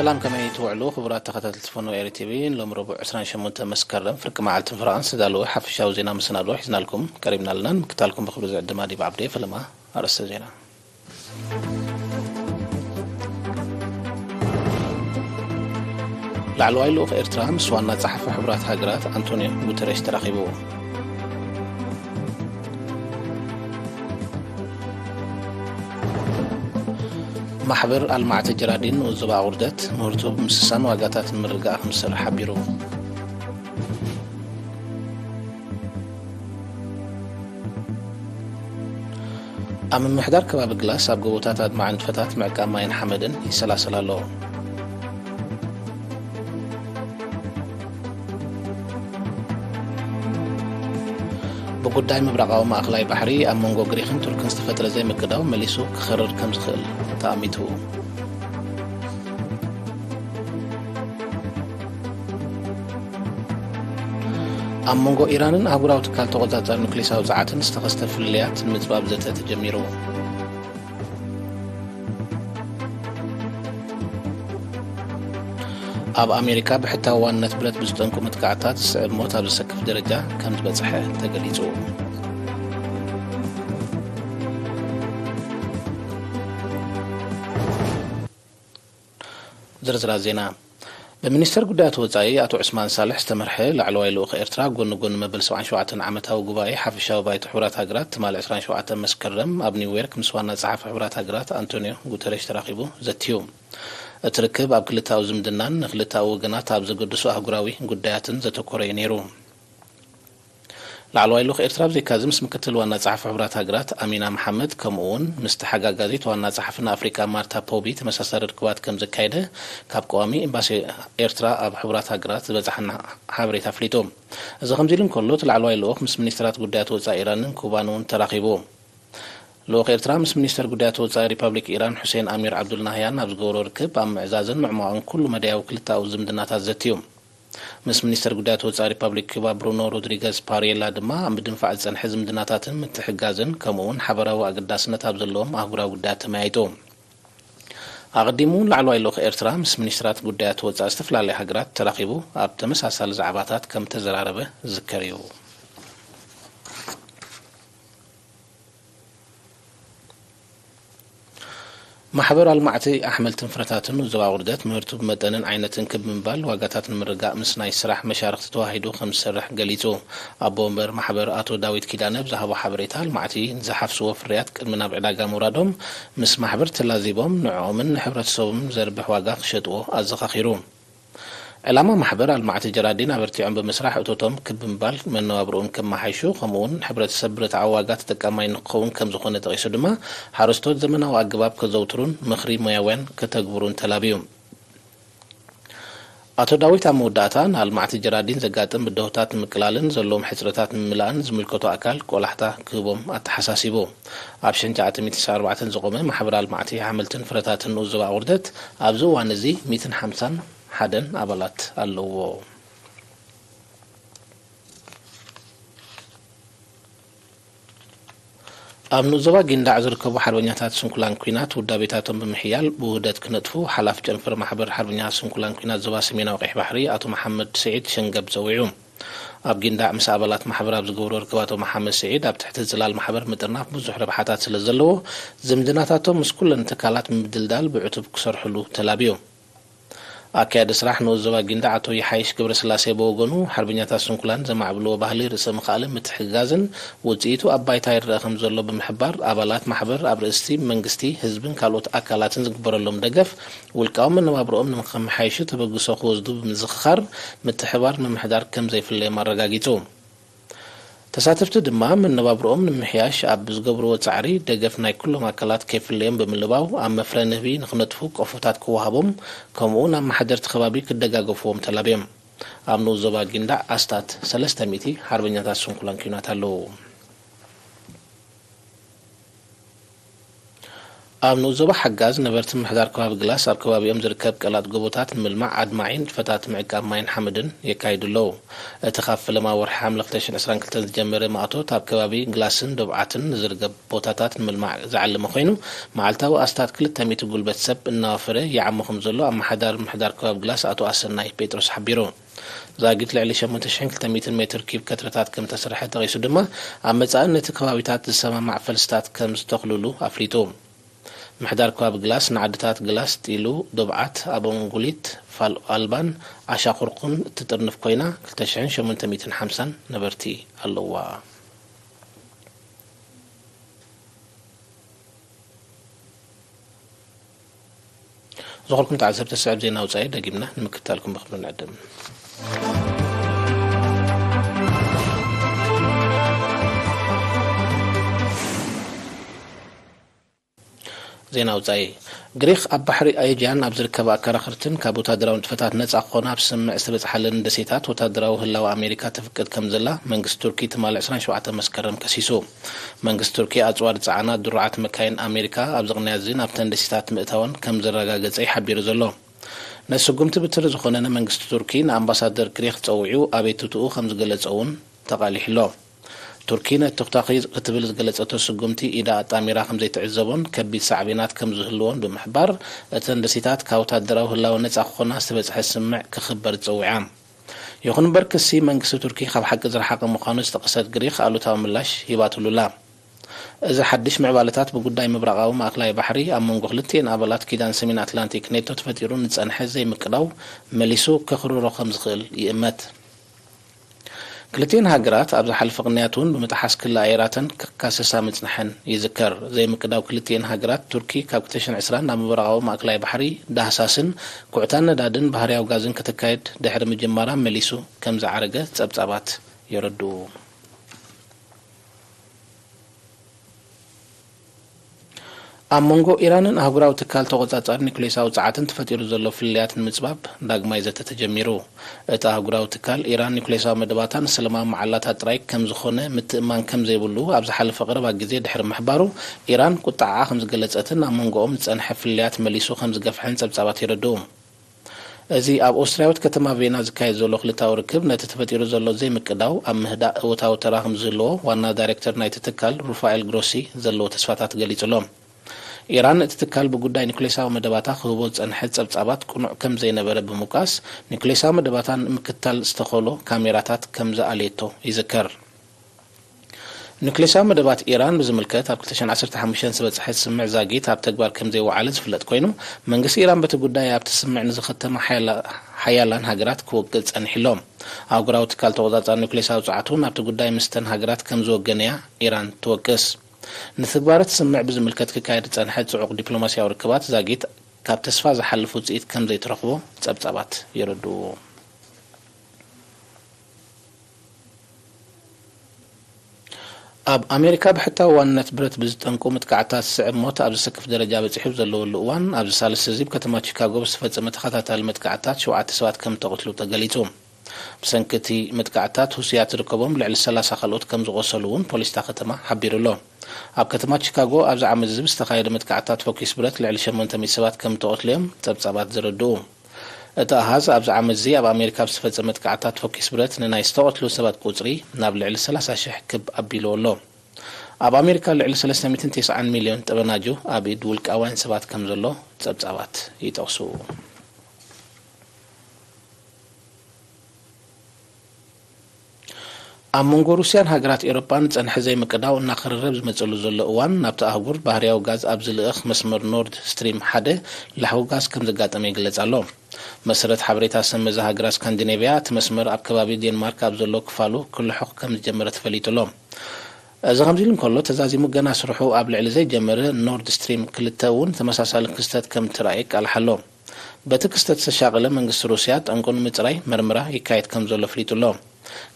ሰላም፣ ከመይ ትውዕሉ ክቡራት ተኸታተልቲ ፎኖ ኤሪ ቲቪ? ሎሚ ረቡዕ ዕስራን ሸሞንተ መስከረም ፍርቂ መዓልቲ ፍራንስ ዝተዳለወ ሓፈሻዊ ዜና መሰናድኦ ሒዝናልኩም ቀሪብና ኣለና። ንምክታልኩም ብኽብሪ ዝዕድም ኣዲብ ዓብደ። ፈለማ ኣርእስተ ዜና። ላዕለዋይ ልኡኽ ኤርትራ ምስ ዋና ጸሓፊ ሕቡራት ሃገራት ኣንቶንዮ ጉተሬሽ ተራኺቡ። ማሕበር ኣልማዕቲ ጀራዲን ንኡዝ ዞባ ኣቑርደት ምህርቱ ብምስሳን ዋጋታት ንምርግጋእ ከም ዝሰርሕ ሓቢሩ። ኣብ ምምሕዳር ከባቢ ግላስ ኣብ ጎቦታት ኣድማዒ ንጥፈታት ምዕቃብ ማይን ሓመድን ይሰላሰል ኣሎ። ብጉዳይ ምብራቓዊ ማእከላይ ባሕሪ ኣብ መንጎ ግሪኽን ቱርክን ዝተፈጥረ ዘይምቅዳው መሊሱ ክኸርር ከም ዝኽእል ተኣሚቱ። ኣብ መንጎ ኢራንን ኣህጉራዊ ትካል ተቖጻጻሪ ኑክሌሳዊ ጸዓትን ዝተኸስተ ፍልልያት ንምጽባብ ዘተ ተጀሚሩ። ኣብ ኣሜሪካ ብሕታዊ ዋንነት ብረት ብዝጠንቁ መጥቃዕታት ዝስዕብ ሞት ኣብ ዘሰክፍ ደረጃ ከም ዝበጽሐ ተገሊጹ። ዝርዝራት ዜና። ብሚኒስተር ጉዳያት ወጻኢ ኣቶ ዑስማን ሳልሕ ዝተመርሐ ላዕለዋይ ልኡኽ ኤርትራ ጎኒ ጎኒ መበል ሰብዓን ሸውዓተን ዓመታዊ ጉባኤ ሓፈሻዊ ባይቶ ሕቡራት ሃገራት ትማሊ ዕስራን ሸውዓተን መስከረም ኣብ ኒውዮርክ ምስ ዋና ጸሓፊ ሕቡራት ሃገራት ኣንቶንዮ ጉተሬሽ ተራኺቡ ዘትዩ። እቲ ርክብ ኣብ ክልተኣዊ ዝምድናን ንክልተኣዊ ወገናት ኣብ ዘገድሱ ኣህጉራዊ ጉዳያትን ዘተኮረ እዩ ነይሩ። ላዕለዋይ ልኡኽ ኤርትራ ብዘይካዚ ምስ ምክትል ዋና ጸሓፊ ሕቡራት ሃገራት ኣሚና መሓመድ ከምኡ እውን ምስ ተሓጋጋዚት ዋና ጸሓፊ ንኣፍሪቃ ማርታ ፖቢ ተመሳሳሊ ርክባት ከም ዘካየደ ካብ ቀዋሚ ኤምባሲ ኤርትራ ኣብ ሕቡራት ሃገራት ዝበጻሓና ሓበሬታ ኣፍሊጡ። እዚ ከምዚ ኢሉ እንከሎ፣ እቲ ላዕለዋይ ልኡኽ ምስ ሚኒስትራት ጉዳያት ወጻኢ ኢራንን ኩባን እውን ተራኺቡ። ልኡኽ ኤርትራ ምስ ሚኒስተር ጉዳያት ወጻኢ ሪፓብሊክ ኢራን ሑሴን ኣሚር ዓብዱል ናህያን ኣብ ዝገበሮ ርክብ ኣብ ምዕዛዝን ምዕሟቕን ኩሉ መዳያዊ ክልተኣዊ ዝምድናታት ዘትዩ። ምስ ሚኒስተር ጉዳያት ወጻኢ ሪፓብሊክ ኩባ ብሩኖ ሮድሪገዝ ፓሪየላ ድማ ኣብ ምድንፋዕ ዝጸንሐ ዝምድናታትን ምትሕግጋዝን ከምኡ እውን ሓበራዊ ኣገዳስነት ኣብ ዘለዎም ኣህጉራዊ ጉዳያት ተመያይጡ። ኣቐዲሙ እውን ላዕለዋይ ልኡኽ ኤርትራ ምስ ሚኒስትራት ጉዳያት ወጻኢ ዝተፈላለያ ሃገራት ተራኺቡ ኣብ ተመሳሳሊ ዛዕባታት ከም ተዘራረበ ዝዝከር እዩ። ማሕበር ኣልማዕቲ ኣሕምልትን ፍረታትን ንዞባ ቁርደት ምህርቱ ብመጠንን ዓይነትን ክብ ምባል ዋጋታት ንምርጋእ ምስ ናይ ስራሕ መሻርኽቲ ተዋሂዱ ከም ዝሰርሕ ገሊጹ። ኣቦ ወንበር ማሕበር ኣቶ ዳዊት ኪዳነ ብዝሃቦ ሓበሬታ፣ ኣልማዕቲ ንዝሓፍስዎ ፍርያት ቅድሚ ናብ ዕዳጋ ምውራዶም ምስ ማሕበር ተላዚቦም ንዕኦምን ንሕብረተሰቦምን ዘርብሕ ዋጋ ክሸጥዎ ኣዘኻኺሩ። ዕላማ ማሕበር ኣልማዕቲ ጀራዲን ኣበርቲዖም ብምስራሕ እቶቶም ክብ ምባል መነባብርኦም ከመሓይሹ ከምኡውን ሕብረተሰብ ብርትዓዊ ዋጋ ተጠቃማይ ንክኸውን ከም ዝኾነ ጠቒሱ ድማ ሓረስቶት ዘመናዊ ኣገባብ ከዘውትሩን ምኽሪ ሞያውያን ከተግብሩን ተላብዩ። ኣቶ ዳዊት ኣብ መወዳእታ ንኣልማዕቲ ጀራዲን ዘጋጥም ብድሆታት ንምቅላልን ዘለዎም ሕጽረታት ንምምላእን ዝምልከቶ ኣካል ቆላሕታ ክህቦም ኣተሓሳሲቡ። ኣብ ሸንቻ ኣቲ ሚእቲ ኣርባዕተን ዝቖመ ማሕበር ኣልማዕቲ ኣሕምልትን ፍረታትን ንኡስ ዞባ ቁርደት ኣብዚ እዋን እዚ ሚእትን ሓምሳን ሓደን ኣባላት ኣለዎ። ኣብ ንኡስ ዞባ ጊንዳዕ ዝርከቡ ሓርበኛታት ስንኩላን ኲናት ውዳቤታቶም ብምሕያል ብውህደት ክነጥፉ ሓላፊ ጨንፈር ማሕበር ሓርበኛታት ስንኩላን ኲናት ዞባ ሰሜናዊ ቀይሕ ባሕሪ ኣቶ መሓመድ ስዒድ ሸንገብ ጸዊዑ። ኣብ ጊንዳዕ ምስ ኣባላት ማሕበር ኣብ ዝገብሮ ርክብ ኣቶ መሓመድ ስዒድ ኣብ ትሕቲ ጽላል ማሕበር ምጥርናፍ ብዙሕ ረብሓታት ስለ ዘለዎ ዝምድናታቶም ምስ ኩለን ትካላት ብምድልዳል ብዕቱብ ክሰርሕሉ ተላብዩ። ኣካያዲ ስራሕ ንኡስ ዞባ ጊንዳዕ ኣቶ ይሓይሽ ገብረስላሴ ብወገኑ፣ ሓርበኛታት ስንኩላን ዘማዕብልዎ ባህሊ ርእሰ ምኽኣልን ምትሕግጋዝን ውጽኢቱ ኣብ ባይታ ይረኣ ከም ዘሎ ብምሕባር፣ ኣባላት ማሕበር ኣብ ርእሲ መንግስቲ፣ ህዝብን ካልኦት ኣካላትን ዝግበረሎም ደገፍ ውልቃዊ መነባብሮኦም ንኸመሓይሹ ተበግሶ ክወስዱ ብምዝኽኻር፣ ምትሕብባር ምምሕዳር ከም ዘይፍለዮም ኣረጋጊጹ። ተሳተፍቲ ድማ መነባብሮኦም ንምምሕያሽ ኣብ ዝገብርዎ ጻዕሪ ደገፍ ናይ ኩሎም ኣካላት ከይፍለዮም ብምልባው ኣብ መፍረ ንህቢ ንኽነጥፉ ቆፎታት ክወሃቦም ከምኡ እውን ኣመሓደርቲ ከባቢ ክደጋገፍዎም ተላብዮም። ኣብ ንኡስ ዞባ ጊንዳዕ ኣስታት ሰለስተ ሚእቲ ሓርበኛታት ስንኩላን ኲናት ኣለዉ። ኣብ ንኡስ ዞባ ሓጋዝ፣ ነበርቲ ምምሕዳር ከባቢ ግላስ ኣብ ከባቢኦም ዝርከብ ቀላጥ ጎቦታት ንምልማዕ ኣድማዒ ንጥፈታት ምዕቃብ ማይን ሓመድን የካይዱ ኣለዉ። እቲ ካብ ፈለማ ወርሒ ሓምለ ክልተ ሽሕን ዕስራን ክልተን ዝጀመረ ማእቶት፣ ኣብ ከባቢ ግላስን ዶብዓትን ንዝርከብ ቦታታት ንምልማዕ ዝዓለመ ኮይኑ፣ መዓልታዊ ኣስታት ክልተ ሚእቲ ጉልበት ሰብ እናወፈረ ይዓሙ ከም ዘሎ ኣመሓዳሪ ምምሕዳር ከባቢ ግላስ ኣቶ ኣሰናይ ጴጥሮስ ሓቢሩ። ዛጊት ልዕሊ ሸሞንተ ሽሕን ክልተ ሚእትን ሜትር ኪዩብ ከትረታት ከም እተሰርሐ ጠቒሱ ድማ፣ ኣብ መጻኢ ነቲ ከባቢታት ዝሰማማዕ ፈልስታት ከም ዝተኽልሉ ኣፍሊጡ። ምሕዳር ከባቢ ግላስ ንዓድታት ግላስ፣ ጢሉ፣ ዶብዓት፣ ኣቦንጉሊት፣ ፋል ኣልባን ኣሻኹርኩን እትጥርንፍ ኮይና፣ ክልተ ሽሕን ሸሞንተ ሚእትን ሓምሳን ነበርቲ ኣለዋ። ዝኾልኩም ተዓዘብቲ፣ ስዕብ ዜና ውጻኢ ደጊምና ንምክትታልኩም ብኽብሪ ንዕድም። ዜና ውጻኢ። ግሪኽ ኣብ ባሕሪ ኣየጂያን ኣብ ዝርከባ ኣከራኽርትን ካብ ወታደራዊ ንጥፈታት ነጻ ክኾና ኣብ ስምምዕ ዝተበጽሓለን ደሴታት ወታደራዊ ህላወ ኣሜሪካ ተፍቅድ ከም ዘላ መንግስቲ ቱርኪ ትማሊ ዕስራን ሸውዓተን መስከረም ከሲሱ። መንግስቲ ቱርኪ ኣጽዋር ዝጸዓና ድሩዓት መካይን ኣሜሪካ ኣብዚ ቅንያት እዚ ናብተን ደሴታት ምእታወን ከም ዘረጋገጸ እዩ ሓቢሩ ዘሎ። ነቲ ስጉምቲ ብትሪ ዝኾነ ንመንግስቲ ቱርኪ ንኣምባሳደር ግሪኽ ጸዊዑ ኣቤቱትኡ ከም ዝገለጸ እውን ተቓሊሑ ኣሎ። ቱርኪ ነቲ ተኹታኺ ክትብል ዝገለጸቶ ስጉምቲ ኢዳ ኣጣሚራ ከም ዘይትዕዘቦን ከቢድ ሳዕቤናት ከም ዝህልዎን ብምሕባር፣ እተን ደሴታት ካብ ወታደራዊ ህላወ ነጻ ክኾና ዝተበጽሐ ስምምዕ ክኽበር ጸዊዓ። ይኹን እምበር፣ ክሲ መንግስቲ ቱርኪ ካብ ሓቂ ዝረሓቐ ምዃኑ ዝጠቐሰት ግሪኽ ኣሉታዊ ምላሽ ሂባትሉ ኣላ። እዚ ሓድሽ ምዕባለታት ብጉዳይ ምብራቓዊ ማእከላይ ባሕሪ ኣብ መንጎ ክልቲኤን ኣባላት ኪዳን ሰሜን ኣትላንቲክ ኔቶ ተፈጢሩ ንጸንሐ ዘይምቅዳው መሊሱ ከኽርሮ ከም ዝኽእል ይእመት። ክልቲኤን ሃገራት ኣብ ዝሓለፈ ቅንያት እውን ብምጥሓስ ክሊ ኣየራተን ክካሰሳ ምጽንሐን ይዝከር። ዘይምቅዳው ክልቲኤን ሃገራት፣ ቱርኪ ካብ ክልተ ሽሕን ዕስራን ናብ ምብራቓዊ ማእከላይ ባሕሪ ዳህሳስን ኩዕታን ነዳድን ባህርያዊ ጋዝን ከተካይድ ድሕሪ ምጅማራ፣ መሊሱ ከም ዝዓረገ ጸብጻባት የረድኡ። ኣብ መንጎ ኢራንን ኣህጉራዊ ትካል ተቖጻጻሪ ኒኩሌሳዊ ጸዓትን ተፈጢሩ ዘሎ ፍልልያት ንምጽባብ ዳግማይ ዘተ ተጀሚሩ። እቲ ኣህጉራዊ ትካል፣ ኢራን ኒኩሌሳዊ መደባታ ንሰላማዊ መዓላታ ጥራይ ከም ዝኾነ ምትእምማን ከም ዘይብሉ ኣብ ዝሓለፈ ቀረባ ግዜ ድሕሪ ምሕባሩ፣ ኢራን ቁጥዓኣ ከም ዝገለጸትን ኣብ መንጎኦም ዝጸንሐ ፍልልያት መሊሱ ከም ዝገፍሐን ጸብጻባት የረድኡ። እዚ ኣብ ኦስትርያዊት ከተማ ቬና ዝካየድ ዘሎ ክልታዊ ርክብ፣ ነቲ ተፈጢሩ ዘሎ ዘይምቅዳው ኣብ ምህዳእ እወታዊ ተራ ከም ዝህልዎ ዋና ዳይሬክተር ናይቲ ትካል ሩፋኤል ግሮሲ ዘለዎ ተስፋታት ገሊጹ ኣሎ። ኢራን፣ እቲ ትካል ብጉዳይ ኒኩሌሳዊ መደባታ ክህቦ ዝጸንሐ ጸብጻባት ቅኑዕ ከም ዘይነበረ ብምውቃስ፣ ኒኩሌሳዊ መደባታ ንምክትታል ዝተኸሎ ካሜራታት ከም ዝኣለየቶ ይዝከር። ኒኩሌሳዊ መደባት ኢራን ብዝምልከት ኣብ ክልተ ሽሕን ዓሰርተ ሓሙሽተን ዝበጽሐ ስምምዕ ዛጊት ኣብ ተግባር ከም ዘይወዓለ ዝፍለጥ ኮይኑ፣ መንግስቲ ኢራን በቲ ጉዳይ ኣብቲ ስምምዕ ንዝኸተማ ሓያላ-፣ ሓያላን ሃገራት ክወቅል ጸኒሑ ኣሎ። ኣህጉራዊ ትካል ተቖጻጻሪ ኒኩሌሳዊ ጸዓቱ ናብቲ ጉዳይ ምስተን ሃገራት ከም ዝወገነያ ኢራን ትወቅስ። ንትግባረ እቲ ስምምዕ ብዝምልከት ክካየድ ዝጸንሐ ጽዑቕ ዲፕሎማስያዊ ርክባት ዛጊት ካብ ተስፋ ዝሓልፍ ውጽኢት ከም ዘይተረኽቦ ጸብጻባት የረድኡ። ኣብ ኣሜሪካ ብሕታዊ ዋንነት ብረት ብዝጠንቁ መጥቃዕትታት ዝስዕብ ሞት ኣብ ዘሰክፍ ደረጃ በጺሑ ዘለወሉ እዋን፣ ኣብዚ ሳልስቲ እዚ ኣብ ከተማ ቺካጎ ብዝተፈጸመ ተኸታታሊ መጥቃዕትታት ሸውዓተ ሰባት ከም እተቐትሉ ተገሊጹ። ብሰንኪ እቲ መጥቃዕትታት ህሱያት ዝርከቦም ልዕሊ ሰላሳ ካልኦት ከም ዝቖሰሉ እውን ፖሊስ እታ ከተማ ሓቢሩ ኣሎ። ኣብ ከተማ ቺካጎ ኣብዚ ዓመት እዚ ብዝተኻየደ መጥቃዕትታት ፈኲስ ብረት ልዕሊ ሸሞንተ ሚእቲ ሰባት ከም እተቐትሉ እዮም ጸብጻባት ዘረድኡ። እቲ ኣሃዝ ኣብዚ ዓመት እዚ ኣብ ኣሜሪካ ብዝተፈጸመ መጥቃዕትታት ፈኲስ ብረት ንናይ ዝተቐትሉ ሰባት ቁጽሪ ናብ ልዕሊ ሰላሳ ሽሕ ክብ ኣቢልዎ ኣሎ። ኣብ ኣሜሪካ ልዕሊ ሰለስተ ሚእትን ተስዓን ሚልዮን ጠበናጁ ኣብ ኢድ ውልቃውያን ሰባት ከም ዘሎ ጸብጻባት ይጠቕሱ። ኣብ መንጎ ሩስያን ሃገራት ኤውሮጳን ዝጸንሐ ዘይምቅዳው እናኸረረ ኣብ ዝመጸሉ ዘሎ እዋን፣ ናብቲ ኣህጉር ባህርያዊ ጋዝ ኣብ ዝልእኽ መስመር ኖርድ ስትሪም ሓደ ላሕዊ ጋዝ ከም ዘጋጠመ ይግለጽ ኣሎ። መሰረት ሓበሬታ ሰመዚ ሃገራት ስካንዲኔቭያ፣ እቲ መስመር ኣብ ከባቢ ዴንማርክ ኣብ ዘሎ ክፋሉ ክልሑኽ ከም ዝጀመረ ተፈሊጡ ኣሎ። እዚ ከምዚ ኢሉ እንከሎ፣ ተዛዚሙ ገና ስርሑ ኣብ ልዕሊ ዘይጀመረ ኖርድ ስትሪም ክልተ እውን ተመሳሳሊ ክስተት ከም እተራእየ ኣቃልሓ ኣሎ። በቲ ክስተት ዝተሻቐለ መንግስቲ ሩስያ፣ ጠንቁ ንምጽራይ መርመራ ይካየድ ከም ዘሎ ኣፍሊጡ ኣሎ።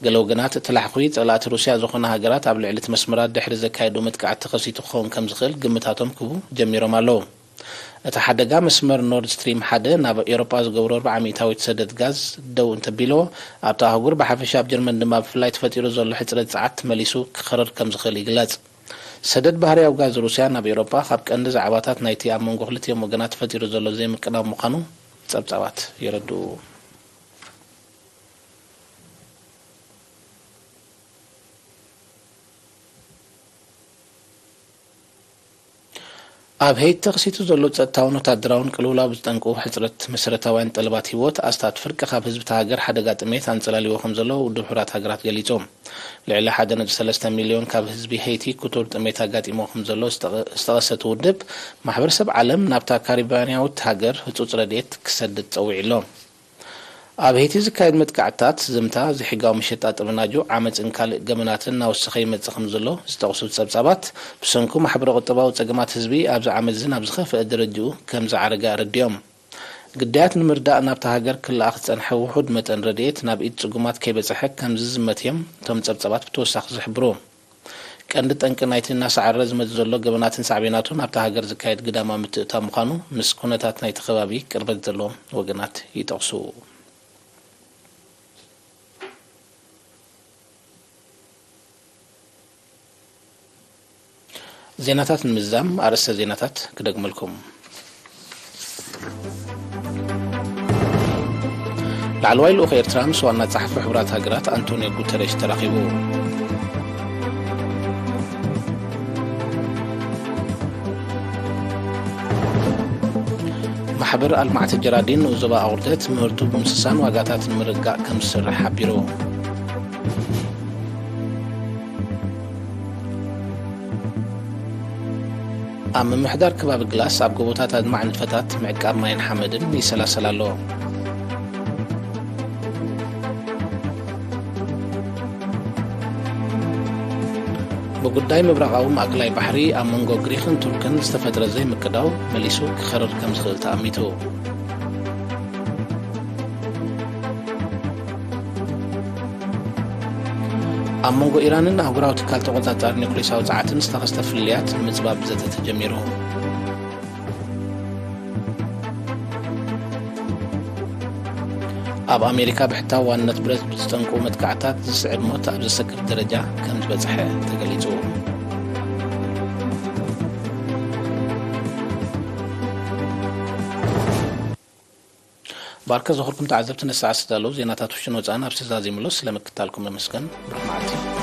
ገለ ወገናት፣ እቲ ላሕኹ ጸላእቲ ሩስያ ዝኾና ሃገራት ኣብ ልዕሊ እቲ መስመራት ድሕሪ ዘካየድዎ መጥቃዕቲ ተኸሲቱ ክኸውን ከም ዝኽእል ግምታቶም ክህቡ ጀሚሮም ኣለዉ። እቲ ሓደጋ መስመር ኖርድ ስትሪም ሓደ ናብ ኤውሮጳ ዝገብሮ ኣርብዓ ሚእታዊት ሰደድ ጋዝ ደው እንተቢልዎ፣ ኣብታ ኣህጉር ብሓፈሻ ኣብ ጀርመን ድማ ብፍላይ ተፈጢሩ ዘሎ ሕጽረት ጸዓት መሊሱ ክኸረር ከም ዝኽእል ይግለጽ። ሰደድ ባህርያዊ ጋዝ ሩስያ ናብ ኤውሮጳ ካብ ቀንዲ ዛዕባታት ናይቲ ኣብ መንጎ ክልቲኦም ወገናት ተፈጢሩ ዘሎ ዘይምቅዳው ምዃኑ ጸብጻባት የረድኡ። ኣብ ሄይቲ ተኸሲቱ ዘሎ ጸጥታውን ወታደራውን ቅልውላው ብዝጠንቁ ሕጽረት መሰረታውያን ጠለባት ህይወት ኣስታት ፍርቂ ካብ ህዝቢ እታ ሃገር ሓደጋ ጥሜት ኣንጸላልዎ ከም ዘሎ ውድብ ሕቡራት ሃገራት ገሊጹ። ልዕሊ ሓደ ነጥቢ ሰለስተ ሚልዮን ካብ ህዝቢ ሄይቲ ክቱር ጥሜት ኣጋጢሞ ከም ዘሎ ዝተቐ-፣ ዝተቐሰ እቲ ውድብ፣ ማሕበረሰብ ዓለም ናብታ ካሪባንያዊት ሃገር ህጹጽ ረድኤት ክሰድድ ጸዊዑ ኣሎ። ኣብ ሄይቲ ዝካየድ መጥቃዕትታት፣ ዝምታ፣ ዘይሕጋዊ መሸጣ ጠበናጁ፣ ዓመጽን ካልእ ገበናትን እናወሰኸ ይመጽእ ከም ዘሎ ዝጠቕሱ ጸብጻባት፣ ብሰንኩ ማሕበረ-ቁጠባዊ ጸገማት ህዝቢ ኣብዚ ዓመት እዚ ናብ ዝኸፍአ ደረጅኡ ከም ዝዓረገ ኣረዲኦም። ግዳያት ንምርዳእ ናብታ ሃገር ክለኣኽ ዝጸንሐ ውሑድ መጠን ረድኤት ናብ ኢድ ጽጉማት ከይበጽሐ ከም ዝዝመት እዮም እቶም ጸብጻባት ብተወሳኺ ዝሕብሩ። ቀንዲ ጠንቂ ናይቲ እናሰዓረ ዝመጽእ ዘሎ ገበናትን ሳዕቤናቱን ኣብታ ሃገር ዝካየድ ግዳማዊ ምትእትታው ምዃኑ ምስ ኩነታት ናይቲ ከባቢ ቅርበት ዘለዎም ወገናት ይጠቕሱ። ዜናታት ንምዝዛም ኣርእስተ ዜናታት ክደግመልኩም። ላዕለዋይ ልኡኽ ኤርትራ ምስ ዋና ጸሓፊ ሕቡራት ሃገራት ኣንቶንዮ ጉተሬሽ ተራኺቡ። ማሕበር ኣልማዕቲ ጀራዲን ንኡስ ዞባ ኣቑርደት ምህርቱ ብምስሳን ዋጋታት ንምርግጋእ ከም ዝሰርሕ ሓቢሩ። ኣብ ምምሕዳር ከባቢ ግላስ ኣብ ጎቦታት ኣድማዕ ንጥፈታት ምዕቃብ ማይን ሓመድን ይሰላሰል ኣሎ። ብጉዳይ ምብራቓዊ ማእከላይ ባሕሪ ኣብ መንጎ ግሪኽን ቱርክን ዝተፈጥረ ዘይምቅዳው መሊሱ ክኸርር ከም ዝኽእል ተኣሚቱ። ኣብ መንጎ ኢራንን ኣህጉራዊ ትካል ተቖጻጻሪ ኒውክሌሳዊ ጸዓትን ዝተኸስተ ፍልልያት ንምጽባብ ዘተ ተጀሚሩ። ኣብ ኣሜሪካ ብሕታውነት ብረት ብዝጠንቁ መጥቃዕታት ዝስዕብ ሞት ኣብ ዘሰክፍ ደረጃ ከም ዝበጽሐ ተገሊጹ። ባርከ ዝኸበርኩም ተዓዘብቲ ነሰዓት ዝተዳለዉ ዜናታት ውሽን ወጻእን ኣብ ዝተዛዘሙሉ ስለምክታልኩም የመስገን። ብሩኽ መዓልቲ።